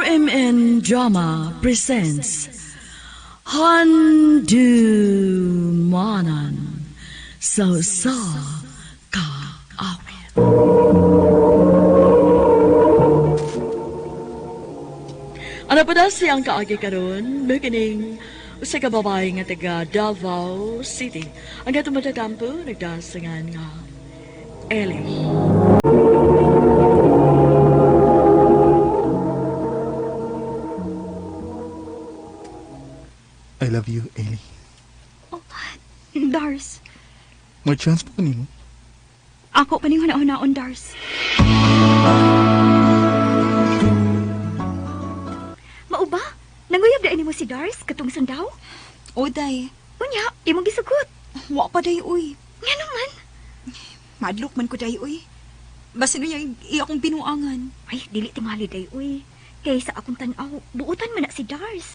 RMN Drama presents Handumanan sa Usa Ka Awit. Ano pa daw siyang kaagi karon? Beginning usa ka babae nga taga Davao City. Ang atong matatampo nagdasangan nga Ellie. I love you, Ellie. Dars, May chance pa kanimo? ako pa ning huna-hunaon, Dars. Mao ba? Nanguyab dai nimo si Dars katong sandaw? O, day. Unya, imong gisugot. Wa pa day, uy. Ngano man? Madlok man ko day, uy. Basin uy, iya akong binuangan. Ay, dili tingali day uy. Kay sa akong tan-aw, buutan man na si Dars.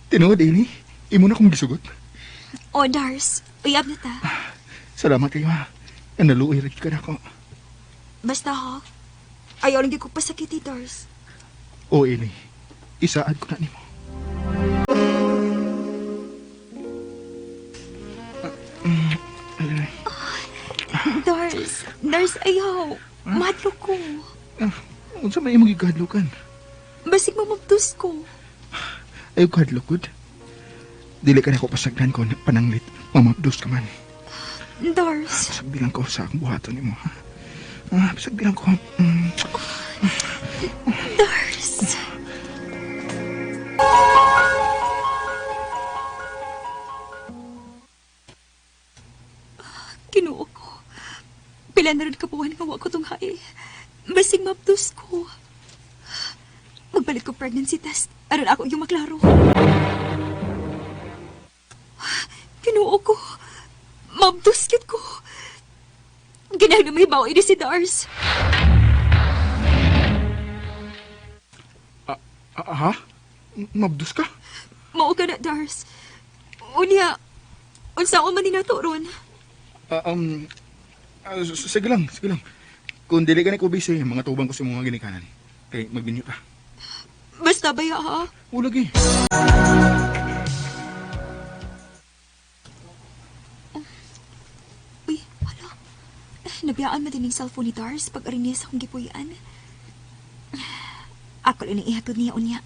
Tinuod, Ellie. Imo na kong gisugot. O, Dars, uyab na ta. Salamat kayo, ha. Naluoy rin ka na ako. Basta ha. Ayaw lang gyud ko pasakiti, Dars. O, Ellie. Isaad ko na nimo. Dars, Dars, ayaw. Madlok ko. Unsa may imong gikahadlokan? Basig mamabdos ko. Ayaw kahadlok, good. Dili ka na ako pasagdan ko pananglit. Mamabdos ka man. Dars, Pasagdilan ko sa akong buhaton nimo, ha? Ah, pasagdilan ko. Dars. Kinuo ko. Pila na rin kabuhan nga wa ko tunghae. Basig mabdos ko. Magbalik ko pregnancy test. Aron ako yung maklaro. Kinuo ko. Mabdos kit ko. Ginahal na may bawa ini si Dars. Ah, ha? Mabdos ka? Mao ka na, Dars. Unya, unsa man ni nato ron? Ah, sige lang, sige lang. Kung dili ka na ko busy, mga tubang ko sa mga ginikanan. Kay magbinyo ka. Basta baya ha? Ulag eh. Uy, hala. Nabiyaan man din yung cellphone ni Dars pag arin niya sa akong gipuy-an. Ako lang ihatod niya unya.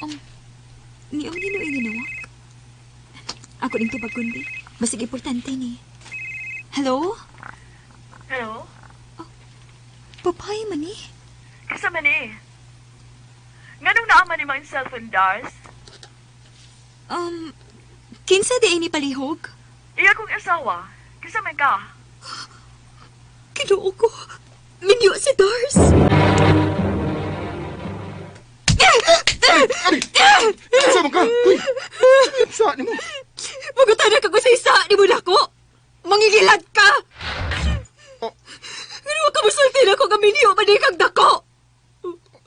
Oh, niyo ni no ininawak. Ako din tubag kundi. Basig importante ni. Hello? Hello? Papay man ni. Kasa man eh. Nganong naaman ni mga cellphone, Dars? Kinsa di ay ni palihog? Iya kong asawa. Kasa man ka? Kinuo ko. Minyo si Dars. Ari! Sa man ka? Uy! Sa nimo? Magutan na ka ko sa isa ni mo nako. Mangigilad ka. Oh. Ano ka musulti na ko nga minyo man kang dako.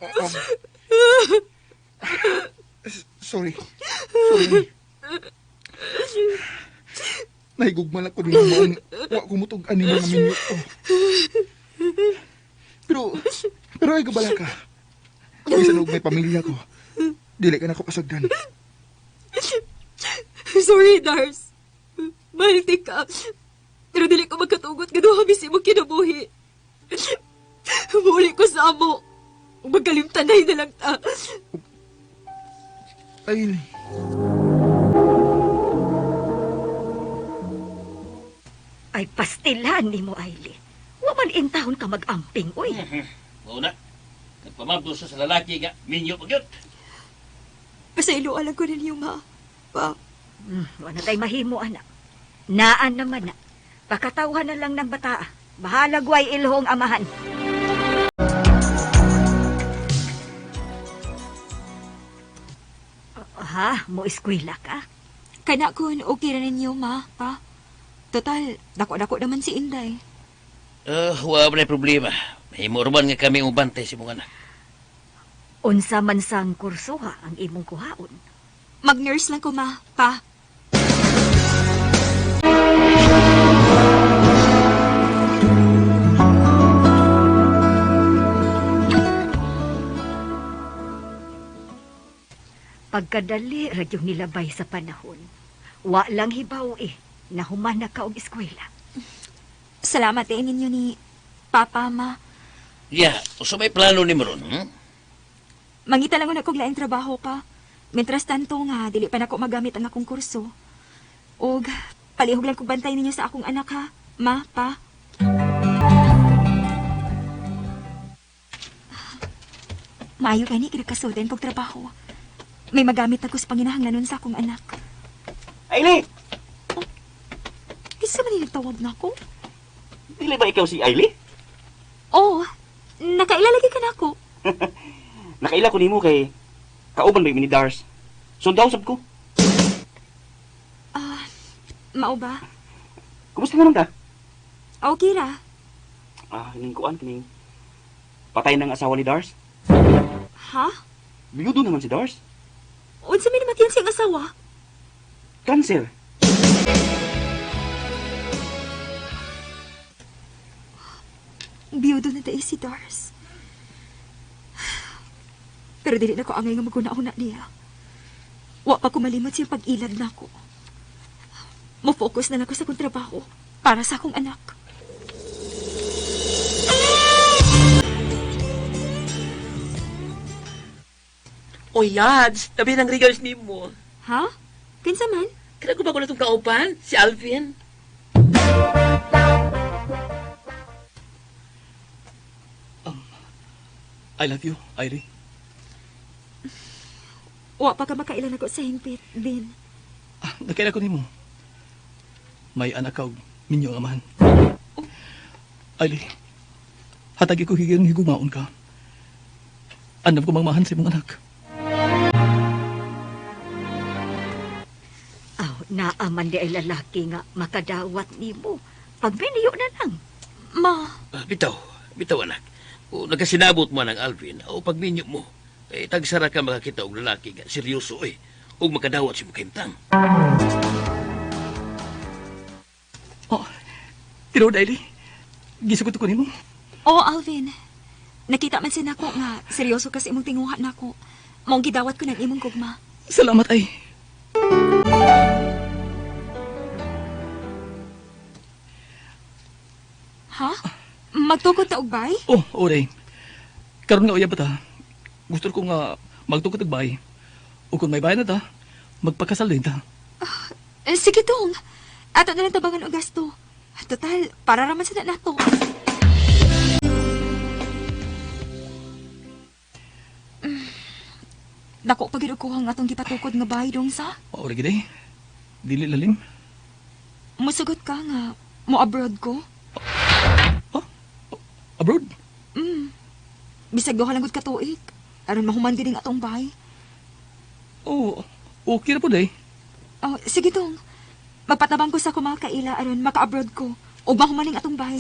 Ah, sorry. Sorry. Nahigugma lang ko din ang maong wa ko mutug ani mga minyo. Oh. Pero, pero ay gabala ka. Bisan og may pamilya ko. Dili ka na ko pasagdan. Sorry, Dars. Mahal di ka. Pero dili ko magkatugot nga duha misi mo kinabuhi. Muli ko sa amo. Magkalimtanay na lang ta. Ay, Ay pastilan nimo Ailey. Wa man intahon ka mag-amping uy. Mao na. Nagpamabdos sa lalaki nga minyo pa gyud. Pasaylo alam ko ninyo, ma. Pa, Wa na tay mahimo anak. Naan naman na. Pakatawhan na lang ng bata. Bahala gway ilhong amahan. Ha, mo eskwela ka? Kana kun okay ra ninyo, ma, pa. Total, dako-dako naman si Inday. Wa man problema. Mahimo ra man nga kami ubantay sa imong anak. Unsa man sang kursuha ang imong kuhaon. Mag-nurse lang ko, ma, pa. Pagkadali ra gyud nilabay sa panahon. Wa lang hibaw eh, nahuman na ka og eskwela. Salamat eh ninyo ni Papa, Ma. Ya, so may plano ni mo ron, hmm? Mangita lang na kog laing trabaho pa. Mientras tanto nga, dili pa nako magamit ang akong kurso. Og palihog lang kog bantay ninyo sa akong anak ha. Ma, pa. Maayo gani kinakasuden kog trabaho. May magamit ako sa panginahanglanon sa akong anak. Ailey! Isa man nagtawag na ako? Dili ba ikaw si Ailey? Oo, nakailalagay ka na ako. Nakaila ko nimo kay kauban ba ni Dars. Sundaw sab ko. Ah, mao ba? Kumusta naman ka? Okay ra. Ah, kining kuan kining patay ng asawa ni Dars. Ha? Biyudo naman si Dars. Unsa may namatiyan siyang asawa? Cancer. Biyudo na dai si Dars. Pero dili na ko angay nga maguna-una niya. Wa pa ko malimot siyang pag-ilad nako. Mo-focus na lang ko sa akong trabaho para sa akong anak. O Yads, tabi ng regards nimo. Ha? Kinsa man? Kaya ko ba ko na itong kauban? Si Alvin? I love you, Ailey. Wa pa ka makailan ako sa hingpit, Bin. Ah, nakaila ko nimo. May anak ka og minyo ang amahan. Ailey, hatagi ko higayon higumaon ka. Andam ko mangmahan sa imong anak. Aw, naaman di ay lalaki nga makadawat nimo. Pagminiyo na lang. Ma, Ah, bitaw, bitaw anak. Kung nagkasinabot mo ng Alvin, o pagminyo mo, eh, tagsara ka makakita og lalaki nga seryoso eh, ug makadawat si kahimtang. Oh, tinuod, Ailey. Gisugot ko nimo. Oo, Alvin. Nakita man siya nako nga seryoso kasi imong tinguha nako. Maong gidawat ko ng imong gugma. Salamat, ay. Ha? Magtukod ta og bay? Oh, oray. Karon nga uyab ta. Gusto ko nga magtukod og bay. Ug kung may bay na ta, magpakasal din ta. Eh, sige dong. Ato na lang tabangan og gasto. Total, para raman sa na nato. Mm. Dako pa gid og kuha nga atong gipatukod nga bahay dong sa. Mao ra gid ay. Dili lalim. Musugot ka nga mo abroad ko. Oh, abroad. Mm. Bisag duha lang gud ka tuig. Aron mahuman gid ang atong bahay. Oh, okay ra pud ay. Oh, sige dong. Magpatabang ko sa akong mga kaila aron maka-abroad ko. Ug mahuman ning atong bahay.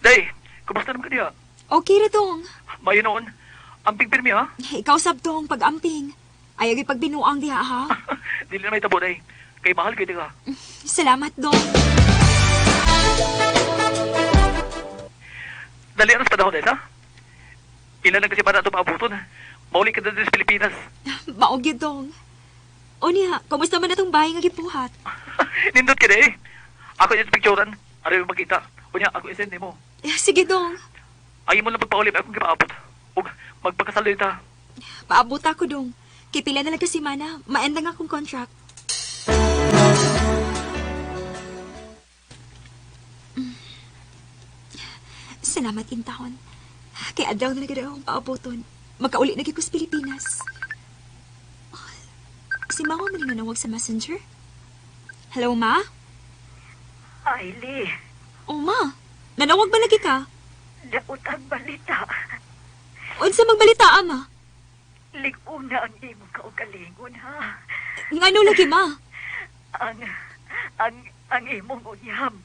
Day, kumusta naman ka diha? Okay ra dong. Mayo noon. Amping pirmi ha? Ikaw sab dong pag-amping. Ayaw gyud pagbinuang diha ha. Dili na may tabo day. Kay mahal kay ka. Salamat dong. Dali aras pa dahon ha? Ilan lang kasi para ato maabuton. Mauli ka na sa Pilipinas. Mao gyud dong. O niya, kumusta man atong bahay nga gibuhat? Nindot ka day. Ako yung picturean. Aron yung makita. Unya, ako isend nimo. Eh, sige dong. Ayaw mo lang pagpauli akong gipaabot. Ug magpakasal din ta. Paabot ako dong. Kay pila na lang kasi mana, maenda nga akong contract. Mm. Salamat intahon. Kay adlaw na lang akong paaboton. Magkauli na gyud ko sa Pilipinas. Oh, si Mama man yung nanawag sa messenger. Hello, Ma? Ailey, Oh, Ma. Nanawag ba lagi ka? daot ang balita. Unsa magbalita, ama? Lig-una ang imong kaugalingon, ha? Ngano lagi, Ma? Ang, ang, ang imong uyab.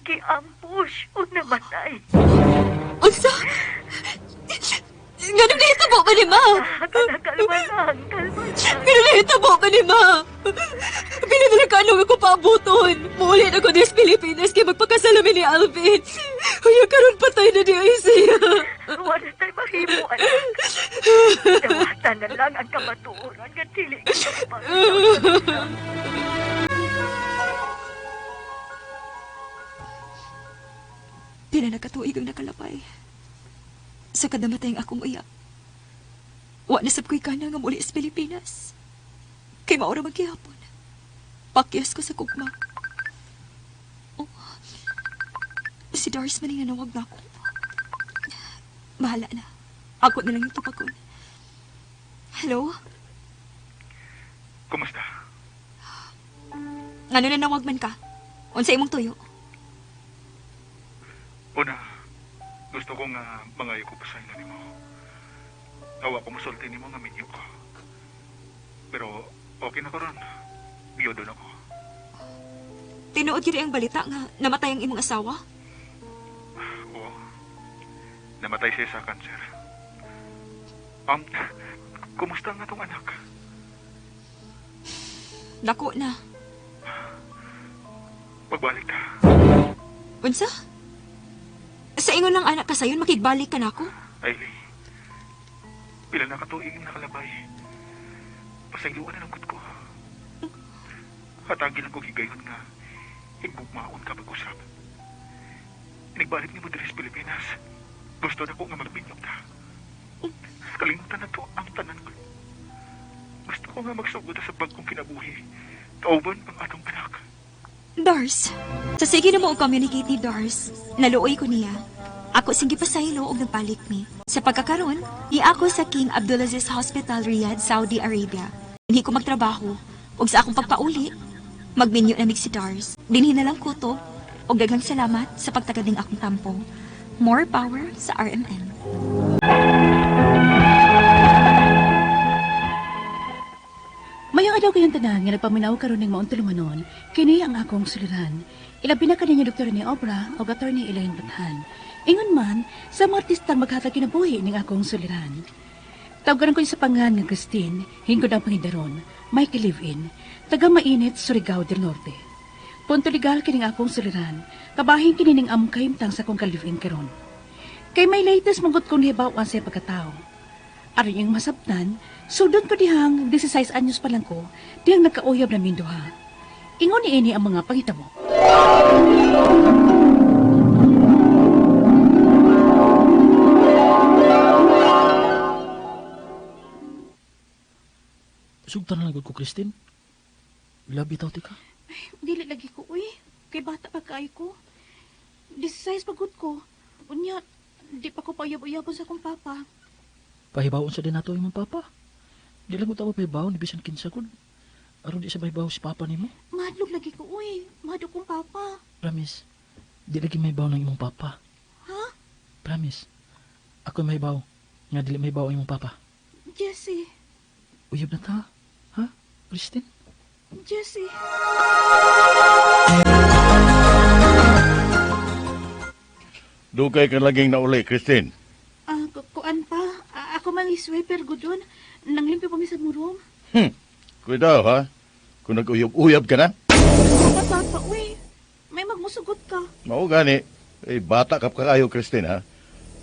Giampush o namatay. Unsa? Nga nahitabo ba ni Ma? Kalma lang, kalma lang. Nga nahitabo ba ni Ma? Pila na lang kaanong ako paabuton. Muuli na ko des Pilipinas kay magpakasalamin ni Alvin. Uy, karon patay na di ay siya. Wala tayo mahimo, anak. Dawatan na lang ang kamatuoran nga dili ka mapakasal. Pila na katuig ang nakalapay. Sa kadamatay ang akong uyab. Wa na sab ko'y kana nga muli sa Pilipinas. Kay maura man gihapon. Pakyas ko sa kugma. Oh, si Doris man ang nanawag na ako. Bahala na. Ako na lang yung tupakon. Hello? Kumusta? Ngano nanawag man ka? Unsa imong tuyo? Una, gusto ko nga mangayo ko pasaylo nimo. Awa ko musulti nimo nga minyo ko. Pero okay na ko ron. Biyudo na ko. Tinuod gyud ang balita nga namatay ang imong asawa? Oo. Namatay siya sa kanser. Kumusta nga tong anak? Dako na. Pagbalik ta. Unsa? Sa ingon lang anak ka sayon, makigbalik ka na ako? Ailey, pila na katuig ang nakalabay. Pasayloan na lang ko. Hatagi lang ko higayon nga higugmaon ka pag-usap. Nagbalik ni mo diri sa Pilipinas. Gusto na ko nga magbinyog ta. Kalimutan na to ang tanan ko. Gusto ko nga magsugod sa bagong kinabuhi. Kauban ang atong anak. Dars, sa sige na mo ang communicate ni Dars, naluoy ko niya. Ako sing gipasaylo og nagbalik mi. Sa pagkakaron, ni ako sa King Abdulaziz Hospital, Riyadh, Saudi Arabia. Hindi ko magtrabaho ug sa akong pagpauli, magminyo na mig si Dars. Dinhi na lang kutob ug daghang salamat sa pagtagad ning akong tampo. More power sa RMN. Mayang adlaw kayong tanan nga nagpaminaw karon ning maong tulumanon, kini ang akong suliran. Ilabi na kaninyo Dr. ni Obra o Attorney Elaine Bathan. Ingon man sa mga artistang maghatag kinabuhi ning akong suliran. Tawgaran ko sa pangan nga Christine, hingod ang pangidaron, Michael Live-in, taga Mainit, Surigao del Norte. Punto legal kining akong suliran, kabahin kini ning among kahimtang sa akong ka-live-in karon. Kay may latest manggut kong nihibaw-an sa pagkatao. Aron iyang masabtan, sudon ko dihang 16 anyos pa lang ko, dihang nagkauyab na minduha. Ingon ni ini ang mga pangitabo. Sugtan na lang gud ko, Christine. Labi taw ti ka. Ay, dili lagi ko, uy. Kay bata pa kaayo ko. 16 pagod ko. Unya, di pa ko pauyab-uyabon sa akong papa. Pahibaon sa din nato imong papa. Di lang ko tawa pahibaon, bisan kinsa gud. Aron di sa mahibaw si papa nimo. Mahadlok lagi ko, uy. Mahadlok kong papa. Promise, di lagi mahibaw ng imong papa. Ha? Promise, ako mahibaw. Nga dili mahibaw ang imong papa. Jesse. Uyab na ta. Ha? Christine? Jesse. Dugay ka laging nauli, Christine. Kuan pa. Ako man isweper gudon. Nanglimpyo pa mi sa murong. Cuidado, ha? Kung nag-uyab-uyab ka na, Papa, papa, uy. May magmusugot ka. mao gani. Eh, bata ka pa kaayo, Christine, ha?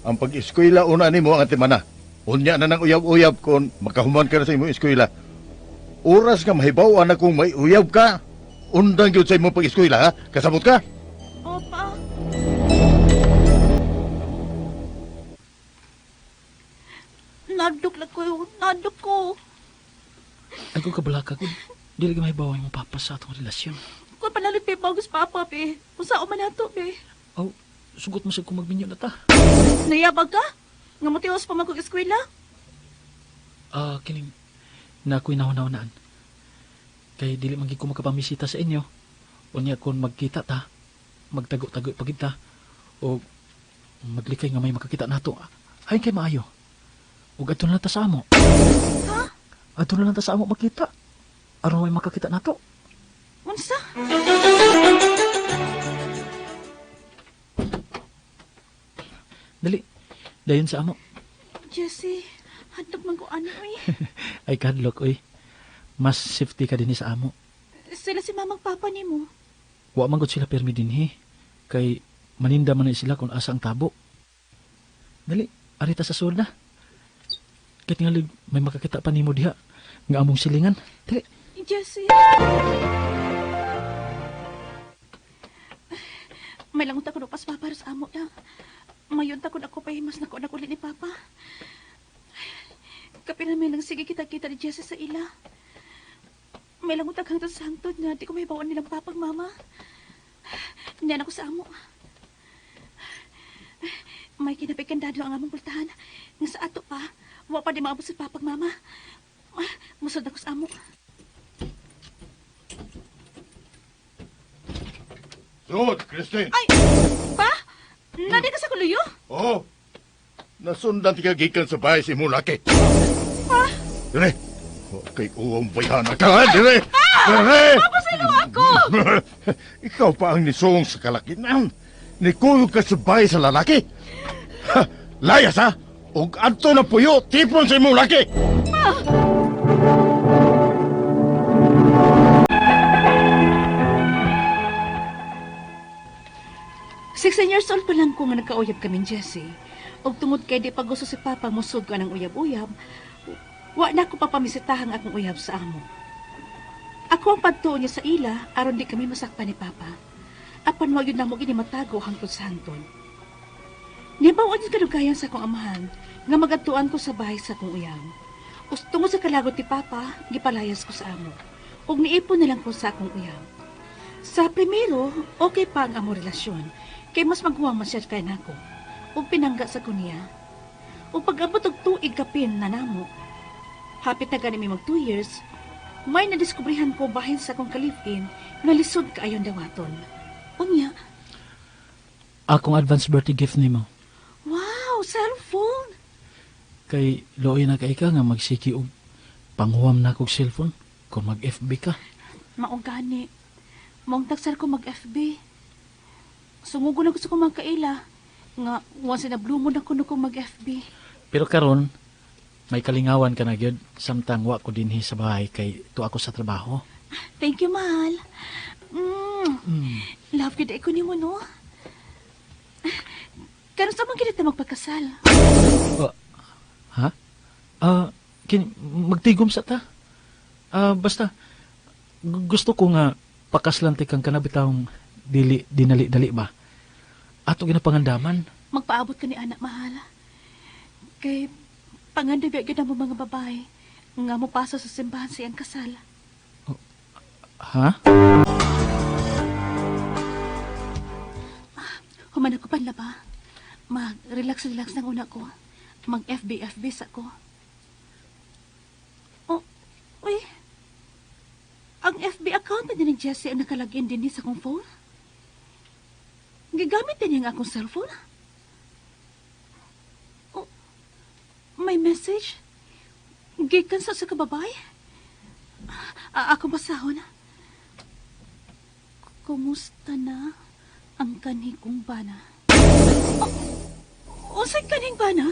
Ang pag-eskwela una nimo ang atimana. Unya na nang uyab-uyab kung makahuman ka na sa imong eskwela. Oras nga mahibaw na kung may uyab ka. Undang gyud sa imong pag-eskwela, ha? Kasabot ka? Opa. Nadlok lang ko. Nadlok ko. Ay ko kabalaka ko. Di lagi mahibaw ang imong papa sa atong relasyon. Kung panalit pa yung papa, be. Kung saan man nato, be. Aw, sugot mo sa kung magminyo na ta. Nayabag ka? Nga matiwas pa man kong eskwela? Kining na ako'y nahuna-hunaan. Kay dili man gid ko makapamisita sa inyo. Unya kung magkita ta, magtago-tago pagid ta, o maglikay nga may makakita nato. Ayon kay maayo. Ug adto na lang ta sa amo. Ha? Adto na lang ta sa amo makita. Aron may makakita nato. Unsa? Dali. Dayon sa amo. Jesse, handog man ko ano oy. Ay kadlok oy. Mas safety ka dinhi sa amo. Sila si mamang papa nimo. Wa man gud sila permi dinhi. Kay maninda man na sila kung asa ang tabo. Dali, arita sa sulod na. Kahit nga may makakita pa nimo diha nga among silingan. Dali. Jesse. May langot ako pas papa sa amo ya. Mayon ta kun ako pahimas na ko anak ulit ni papa. Kapila may lang sige kita-kita ni Jesse sa ila. May langot ang hangtod sa hangtod nga di ko may bawon nilang papag mama. Niyan ako sa amo. May kinapikandado ang among pultahan. Nga sa ato pa, wa pa di maabot sa papag mama. Musod ako sa amo. Sud, Christine. Ay! Pa! Nadi ka sa kuluyo? Oh. Nasundan ti ka gikan sa bahay si imong laki. Pa! Dire. Okay, uwang bayhana ka, ha? Dire. Dire. Papasaylo ako! Ikaw pa ang nisong sa kalakinan. Nikuyog ka sa bahay sa lalaki. Ha, layas ha! Og adto na puyo, tipon sa imong laki! Pa! 16 years old pa lang ko nga nagkauyab kami ni Jesse. Og tungod kay di pa gusto si Papa musod ko ng uyab-uyab, wa na ko papamisitahang akong uyab sa amo. Ako ang pagtuo niya sa ila aron di kami masakpan ni Papa. Apan wa gyud namo gini matago hangtod sa hangtod. Nibaw gyud kadugayan sa akong amahan nga magadtuan ko sa bahay sa akong uyab. Us tungod sa kalagot ni Papa, gipalayas ko sa amo. Ug niipon na lang ko sa akong uyab. Sa primero, okay pa ang among relasyon. Kay mas maghuwang man siya kay nako. Ug pinangga sa ko niya. Ug pag-abot og tuig kapin na namo. Hapit na gani mi mag 2 years, may nadiskubrihan ko bahin sa akong ka-live-in nga lisod kaayon dawaton. Unya, Akong advance birthday gift nimo. Wow, cellphone! Kay luoy na kay ka nga magsiki og panghuwam na kog cellphone kung mag-FB ka. Mao gani. Maong tagsar ko mag-FB. Sungugo na gusto ko magkaila. Nga, once in a blue moon ako no ko mag-FB. Pero karon may kalingawan ka na gyud samtang wa ko dinhi sa bahay kay tu ako sa trabaho. Thank you, mahal. Love gyud ko nimo, no? Karon sa man kita magpakasal. Ha? Magtigom sa ta. Basta gusto ko nga pakaslan ti kang kanabitawng dili dinali-dali ba. Ato ginapangandaman. Magpaabot ka ni anak, mahal. Kay pangandoy ba gyud mo mga babae nga mopasa sa simbahan sa iyang kasal. Ha? Human ako panlaba. Mag-relax-relax ng una ko. Mag-FB-FB sa ko. Oh, uy. Ang FB account na din ni Jesse ang nakalagin din sa akong phone. Gigamit din niya ang akong cellphone. Oh, may message. Gikan sa kababay. Ako basahon. Kumusta na ang kanhi kong bana? Oh, unsay kanhing bana?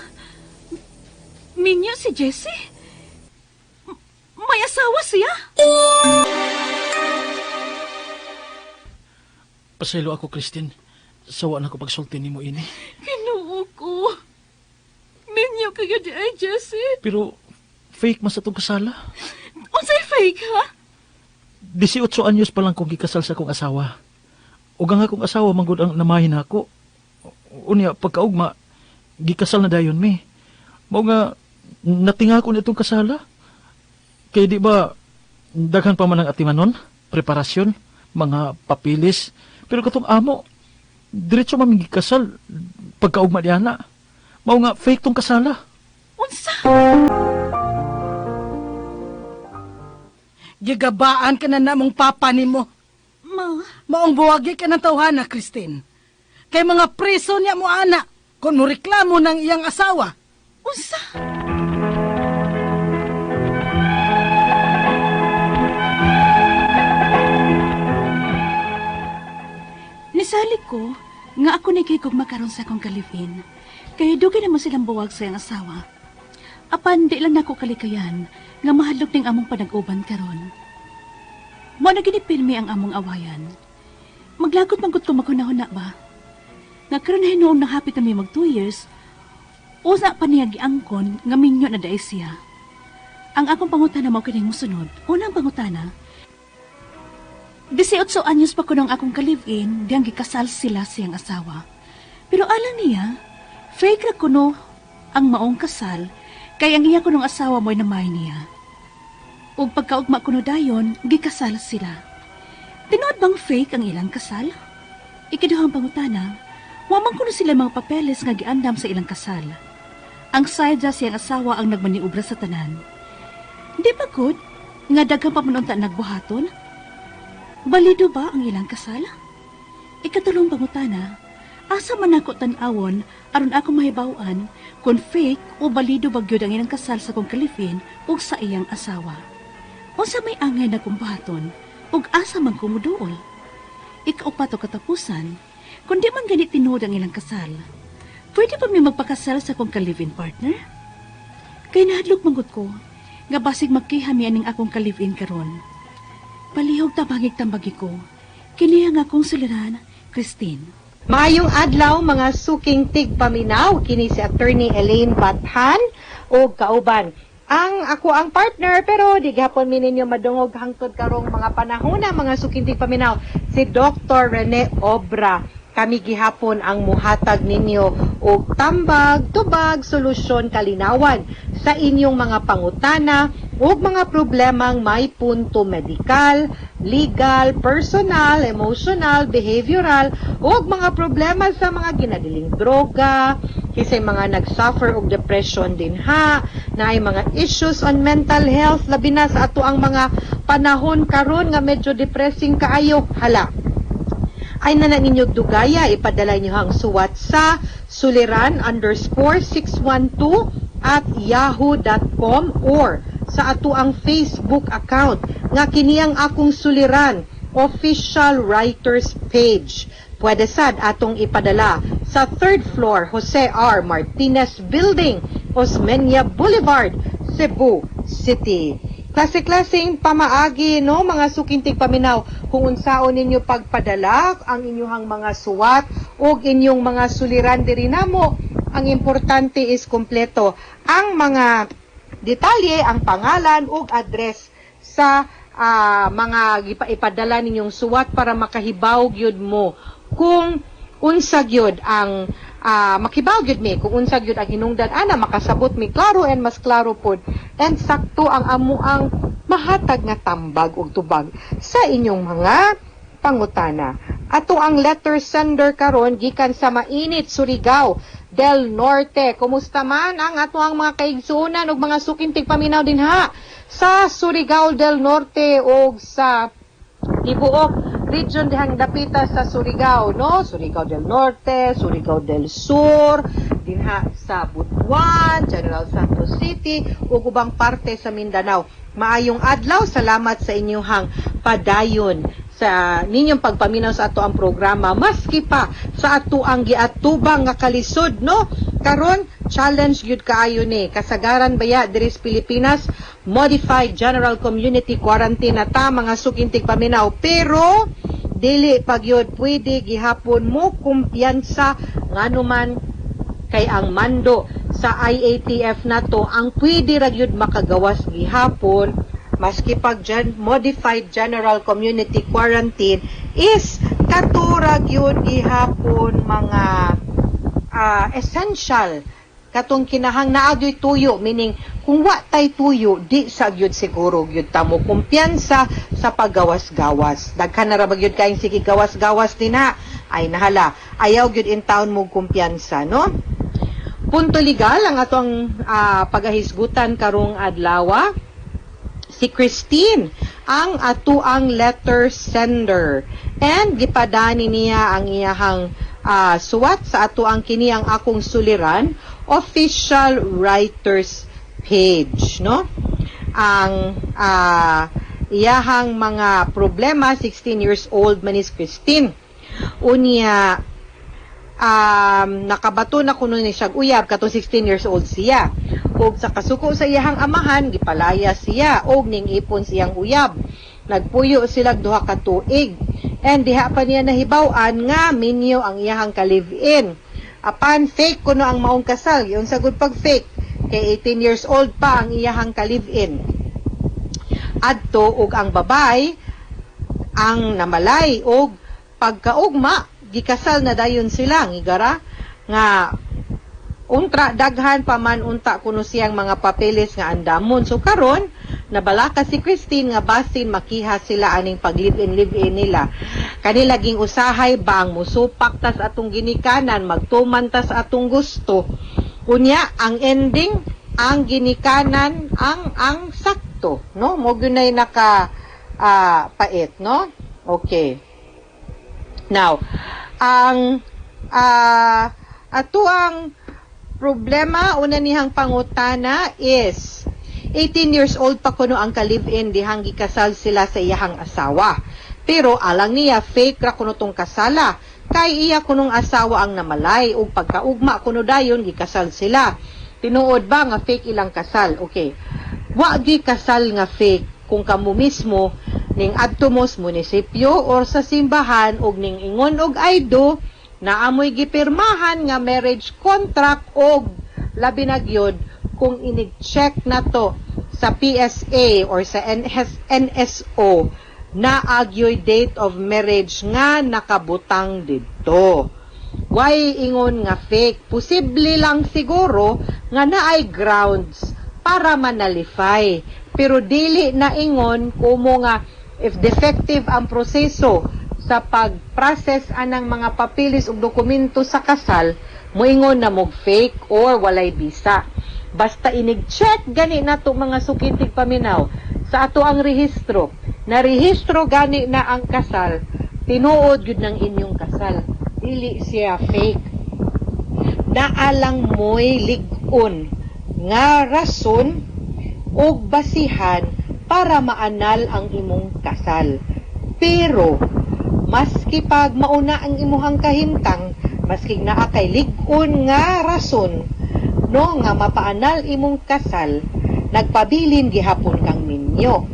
Minyo si Jesse? May asawa siya? Pasaylo ako, Christine. Sawa na ko pagsulti nimo ini. Ginoo ko. Minyo kayo di ay, Jesse. Pero fake man sa itong kasala. Unsay fake, ha? 18 anyos pa lang kong gikasal sa akong asawa. Ug ang akong asawa manggod ang namahin nako. Unya pagkaugma gikasal na dayon mi. Mao nga natinga ko nitong kasala. Kay di ba daghan pa man ang atimanon, preparasyon, mga papilis. Pero katong amo, diretso man mi gikasal pagkaugma diana. Mao nga fake tong kasala. Unsa? Gigabaan ka na namong papa nimo. Ma, Maong buwagi ka ng tawhana, Christine. Kay mga preso niya mo ana kung mo reklamo ng iyang asawa. Unsa? Nisalig ko nga ako ni kay makaron sa akong ka-live-in. Kay dugay naman silang buwag sa iyang asawa. Apan di lang nako kalikayan nga mahadlok ning among panag-uban karon. Mao na gini pirmi ang among awayan. Maglagot man gud ko maghuna-huna ba? Nga karon hinuong nahapit na mi mag 2 years, usa pa niya giangkon nga minyo na diay siya. Ang akong pangutana mao kining mosunod. Unang pangutana, 18 anyos pa kuno ang akong ka-live-in, diyang gikasal sila siyang asawa. Pero alang niya, fake ra kuno ang maong kasal, kay ang iya kunong asawa mo'y namay niya. Ug pagkaugma kuno dayon, gikasal sila. Tinuod bang fake ang ilang kasal? Ikaduhang pangutana, wa man kuno sila mga papeles nga giandam sa ilang kasal. Ang side ra siyang asawa ang nagmaniobra sa tanan. Di ba good nga daghan pa man unta nagbuhaton? Balido ba ang ilang kasal? Ikatulong pangutana, asa man ako tan-awon aron ako mahibaw-an kung fake o balido ba gyud ang ilang kasal sa kong ka-live-in ug sa iyang asawa? Unsa may angay na buhaton ug asa man ko moduol? Ikaupat o katapusan, kung di man gani tinuod ang ilang kasal, pwede pa mi magpakasal sa kong ka-live-in partner? Kay nahadlok man gud ko nga basig magkiha mi aning akong ka-live-in karon. Palihog tabangig tambagi ko. Kini ang akong suliran, Christine. Maayong adlaw, mga suking tigpaminaw, kini si Attorney Elaine Bathan og kauban ang ako ang partner, pero di gihapon mi ninyo madungog hangtod karong mga panahon na, mga suking tigpaminaw, si Dr. Rene Obra. Kami gihapon ang muhatag ninyo og tambag, tubag, solusyon, kalinawan sa inyong mga pangutana ug mga problemang may punto medikal, legal, personal, emotional, behavioral ug mga problema sa mga ginadiling droga, kisay mga nag-suffer og depression din ha, na ay mga issues on mental health, labi na sa ato ang mga panahon karon nga medyo depressing kaayo. Hala, ay na ninyo dugaya, ipadala niyo ang suwat sa suliran_612@yahoo.com or sa ato ang Facebook account nga kini ang Akong Suliran Official Writers Page. Pwede sad atong ipadala sa third floor, Jose R. Martinez Building, Osmeña Boulevard, Cebu City. Klase-klaseng pamaagi, no, mga suking tigpaminaw, kung unsaon ninyo pagpadala ang inyong mga suwat ug inyong mga suliran diri namo. Ang importante is kompleto ang mga detalye, ang pangalan ug address sa mga ipadala ninyong suwat para makahibaw gyud mo kung unsa gyud ang makibaw gyud mi kung unsa gyud ang hinungdan ana, makasabot mi klaro and mas klaro pod and sakto ang amuang mahatag nga tambag ug tubag sa inyong mga pangutana. Ato ang letter sender karon gikan sa mainit Surigao del Norte. Kumusta man ang ato ang mga kaigsuonan ug mga suking tigpaminaw dinha sa Surigao del Norte ug sa tibuok region dihang dapita sa Surigao, no? Surigao del Norte, Surigao del Sur, dinha sa Butuan, General Santos City ug ubang parte sa Mindanao. Maayong adlaw, salamat sa inyong padayon sa ninyong pagpaminaw sa ato ang programa maski pa sa ato ang giatubang nga kalisod, no? Karon challenge gyud kaayo ni kasagaran baya diri sa Pilipinas. Modified general community quarantine na ta, mga suking tigpaminaw, pero dili pa gyud pwede gihapon mo kumpiyansa, nganuman kay ang mando sa IATF nato ang pwede ra gyud makagawas gihapon maski pag modified general community quarantine is kato ra gyud gihapon mga essential, katong kinahang naa gyoy tuyo, meaning kung wa tay tuyo, di sa gyud siguro gyud ta mo kumpiyansa sa paggawas-gawas. Daghan na ra ba gyud kaayong sige gawas-gawas dinha? Ay nahala, ayaw gyud in town mo kumpiyansa, no? Punto legal ang atong pagahisgutan karong adlaw. Si Christine ang atuang letter sender and gipadani niya ang iyahang suwat sa atuang kini ang Akong Suliran Official Writers Page, no? Ang iyahang mga problema, 16 years old man is Christine. Unya nakabato na kuno ni siya uyab katong 16 years old siya. Ug sa kasuko sa iyahang amahan, gipalaya siya og ning ipon siyang uyab. Nagpuyo sila 2 ka tuig. And diha pa niya nahibaw-an nga minyo ang iyahang ka-live-in. Apan fake kuno ang maong kasal, giunsa gud pag fake kay 18 years old pa ang iyahang ka-live-in. Adto ug ang babay ang namalay og pagkaugma, gikasal na dayon sila, ngigara nga untra daghan pa man unta kuno siyang mga papeles nga andamon. So karon nabalaka si Christine nga basin makiha sila aning pag live-in live-in nila. Kanila ging usahay bang musupak tas atong ginikanan, magtuman tas atong gusto. Unya ang ending, ang ginikanan ang sakto, no? Mo gyud naka pait, no? Okay. Now, ang ato ang problema, una nihang pangutana is 18 years old pa kuno ang ka-live-in dihang gikasal sila sa iyahang asawa. Pero alang niya, fake ra kuno tong kasala. Kay iya kunong asawa ang namalay ug pagkaugma kuno dayon gikasal sila. Tinuod ba nga fake ilang kasal? Okay. Wa gi kasal nga fake kung kamo mismo ning adto mo sa munisipyo or sa simbahan og ning ingon og "I do", naamoy gipirmahan nga marriage contract, og labi na gyud kung inig-check na to sa PSA or sa NS, NSO, naagyoy date of marriage nga nakabutang didto. Why ingon nga fake? Posible lang siguro nga naay grounds para ma-nullify. Pero dili na ingon kumo nga if defective ang proseso sa pag-process anang mga papeles ug dokumento sa kasal, moingon na mog fake or walay bisa. Basta inig-check gani nato, mga sukitig paminaw, sa ato ang rehistro, na rehistro gani na ang kasal, tinuod gyud ng inyong kasal. Dili siya fake. Naalang mo'y lig-on nga rason ug basihan para ma-annul ang imong kasal. Pero maski pag mauna ang imuhang kahimtang, maski naa kay lig-on nga rason, no, nga mapa-annul imong kasal, nagpabilin gihapon kang minyo.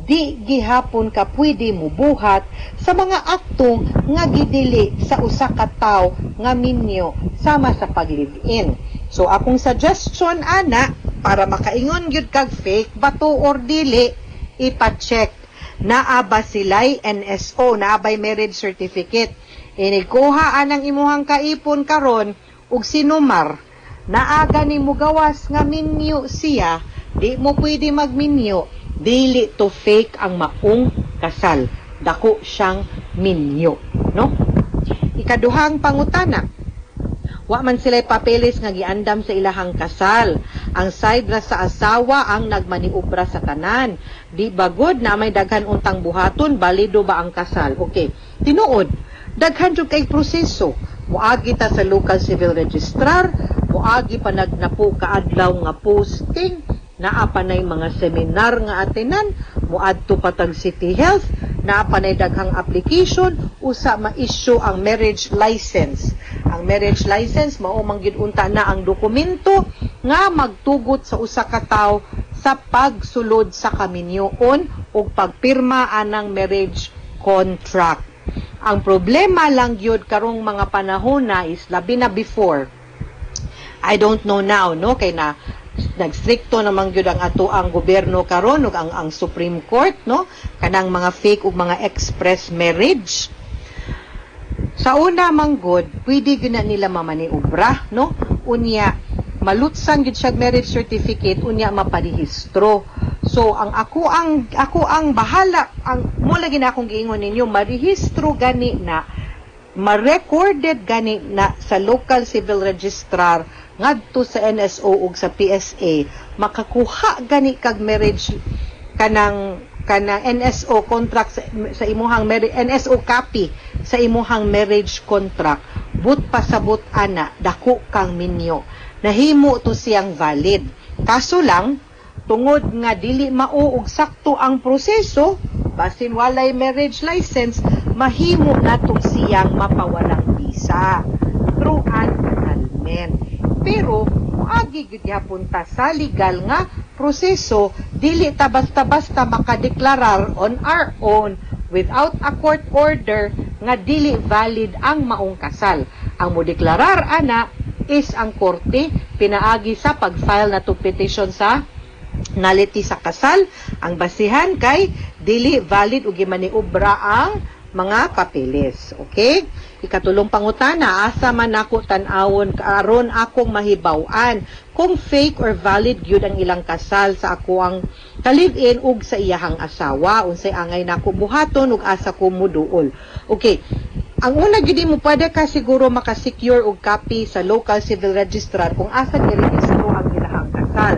Di gihapon ka pwede mubuhat sa mga akto nga gidili sa usa ka tawo nga minyo, sama sa pag-live-in. So akong suggestion ana, para makaingon gyud kag fake ba to or dili, ipa-check. Naa ba sila'y NSO, naa ba'y marriage certificate? Inigkuha anang imuhang kaipon karon ug sinumar, naa gani mo gawas nga minyo siya, di mo pwede magminyo, dili to fake ang maong kasal. Dako siyang minyo, no? Ikaduhang pangutana, wa man sila'y papeles nga giandam sa ilahang kasal. Ang side ra sa asawa ang nagmaniobra sa tanan. Di ba good na may daghan untang buhaton, balido ba ang kasal? Okay. Tinuod, daghan jud kay proseso. Muagi ta sa local civil registrar, muagi pa nagnapo kaadlaw nga posting, naa pa nay mga seminar nga atenan, muadto pa tag City Health, naa pa nay daghang application usa ma-issue ang marriage license. Ang marriage license mao man gyud unta na ang dokumento nga magtugot sa usa ka tawo sa pagsulod sa kaminyoon ug pagpirma anang marriage contract. Ang problema lang gyud karong mga panahon na is labi na before. I don't know now, no, kay na nagstrikto naman gyud ang ato ang gobyerno karon ug ang Supreme Court, no, kanang mga fake ug mga express marriage. Sa una man gud, pwede gyud na nila mamaniobra, no? Unya malutsan gyud siya marriage certificate, unya maparehistro. So ang ako ang bahala, ang mo lagi na akong giingon ninyo, marehistro gani na, ma-recorded gani na sa local civil registrar ngadto sa NSO ug sa PSA, makakuha gani kag marriage kanang NSO contract sa imuhang NSO copy sa imuhang marriage contract, but pasabot ana dako kang minyo, nahimo to siyang valid. Kaso lang, tungod nga dili mao og sakto ang proseso, basin walay marriage license, mahimo nato siyang mapawalang bisa through an annulment. Pero Moagi gyud gihapon ta sa legal nga proseso, dili ta basta-basta makadeklarar on our own without a court order nga dili valid ang maong kasal. Ang modeklarar ana is ang korte pinaagi sa pag-file na to petition sa nullity sa kasal. Ang basihan kay dili valid ug gimaniobra ang mga papeles. Okay? Ikatulong pangutana, asa man nako tan-awon aron akong mahibaw-an kung fake or valid gyud ang ilang kasal sa ako ang ka-live-in ug sa iyahang asawa, unsay angay nako buhaton ug asa ko moduol? Okay. Ang una gyud mo, pwede ka siguro makasecure og copy sa local civil registrar kung asa girehistro ang ilahang kasal.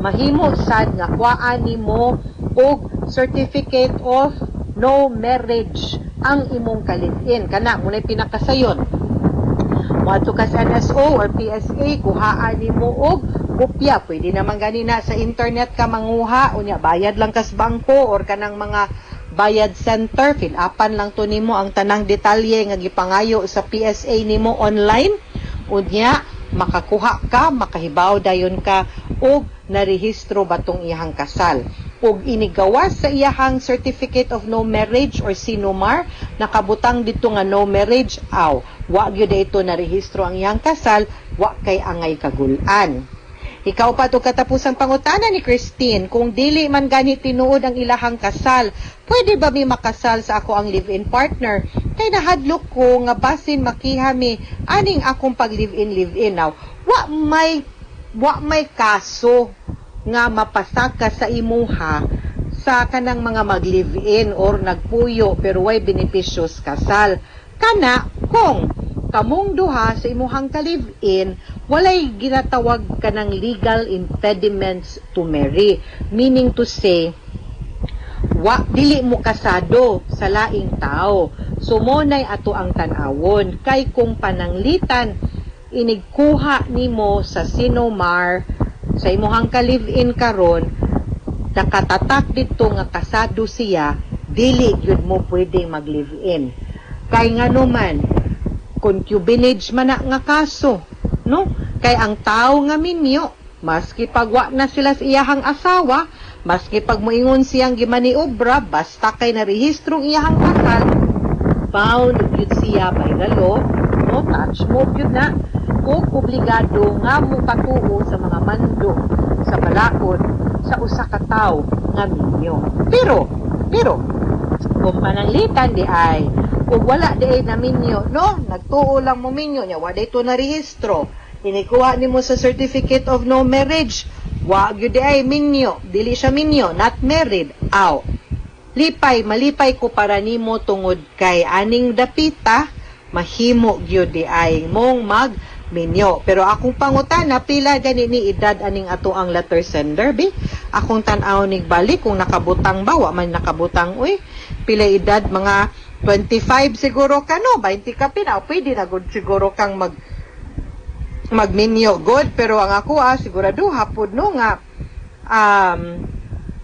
Mahimo sad nga kuhaan nimo og certificate of no marriage ang imong ka-live-in. Kana muna'y pinakasayon. Moadto ka sa NSO or PSA, kuhaan nimo og kopya. Pwede naman gani na sa internet ka manguha, unya bayad lang kas bangko or kanang mga bayad center, fill upan lang to nimo ang tanang detalye nga gipangayo sa PSA nimo online. Unya makakuha ka, makahibaw dayon ka og narehistro ba tong iyahang kasal. Ug inigawas sa iyahang certificate of no marriage or CENOMAR, nakabutang dito nga no marriage, aw, wa gyud ito narehistro ang iyang kasal, wa kay angay kagulan. Ikaupat ug katapusang pangutana ni Christine, kung dili man gani tinuod ang ilahang kasal, pwede ba mi makasal sa ako ang live-in partner? Kay nahadlok ko nga basin makiha mi aning akong pag live-in live-in. Now, wa may kaso nga mapasaka sa imuha sa kanang mga mag-live-in or nagpuyo pero way benepisyo sa kasal. Kana kung kamong duha sa imuhang ka-live-in walay ginatawag kanang legal impediments to marry. Meaning to say, wa dili mo kasado sa laing tao. So mo nay ato ang tan-awon kay kung pananglitan inigkuha nimo sa CENOMAR sa imuhang ka-live-in karon, nakatatak dito nga kasado siya, dili gyud mo pwede mag-live-in. Kay ngano man, concubinage man na nga kaso, no? Kay ang tao nga minyo, maski pagwa na sila sa iyahang asawa, maski pag moingon siyang gimaniobra, basta kay narehistrong iyahang kasal, bound gyud siya by the law, no? Touch mo gyud na ug obligado nga mokatuo sa mga mando sa balakod sa usa ka tawo nga minyo. Pero kung pananglitan di ay ug wala di ay naminyo, no? Nagtuo lang mo minyo nya, wa to narehistro. Inikuha nimo sa certificate of no marriage, wa gyud di ay minyo, dili siya minyo, not married. Aw. Lipay, malipay ko para nimo tungod kay aning dapita mahimo gyud di ay mong mag minyo. Pero akong pangutana, pila gani ni edad aning ato ang letter sender, bi? Akong tan-aw nig balik kung nakabutang ba, wa man nakabutang uy. Pila edad, mga 25 siguro ka, no? 20 ka pina, pwede na gud siguro kang magminyo good, pero ang ako sigurado hapod, no, nga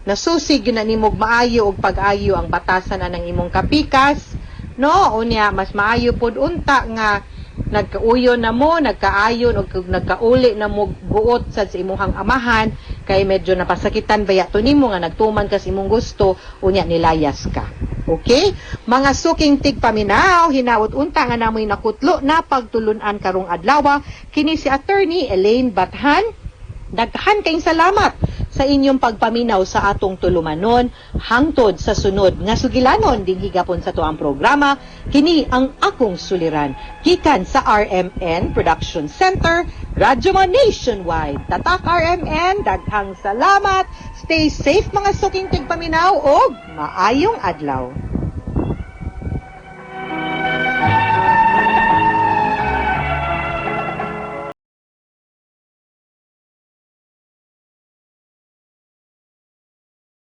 nasusi gyud na nimo maayo og pag-ayo ang batasan anang imong kapikas, no? Unya mas maayo pod unta nga nagkauyon na mo, nagkaayon og nagkauli na mo buot sa imuhang amahan kay medyo napasakitan baya to nimo nga nagtuman ka sa imong gusto unya nilayas ka. Okay? Mga suking tigpaminaw, hinaot unta nga namoy nakutlo na pagtulunan karong adlaw. Kini si Attorney Elaine Bathan. Daghan kayong salamat sa inyong pagpaminaw sa atong tulumanon hangtod sa sunod nga sugilanon dinhi gapon sa tuang programa, kini ang Akong Suliran, gikan sa RMN Production Center, Radyo Mo Nationwide. Tatak RMN, daghang salamat. Stay safe, mga suking tigpaminaw, og maayong adlaw.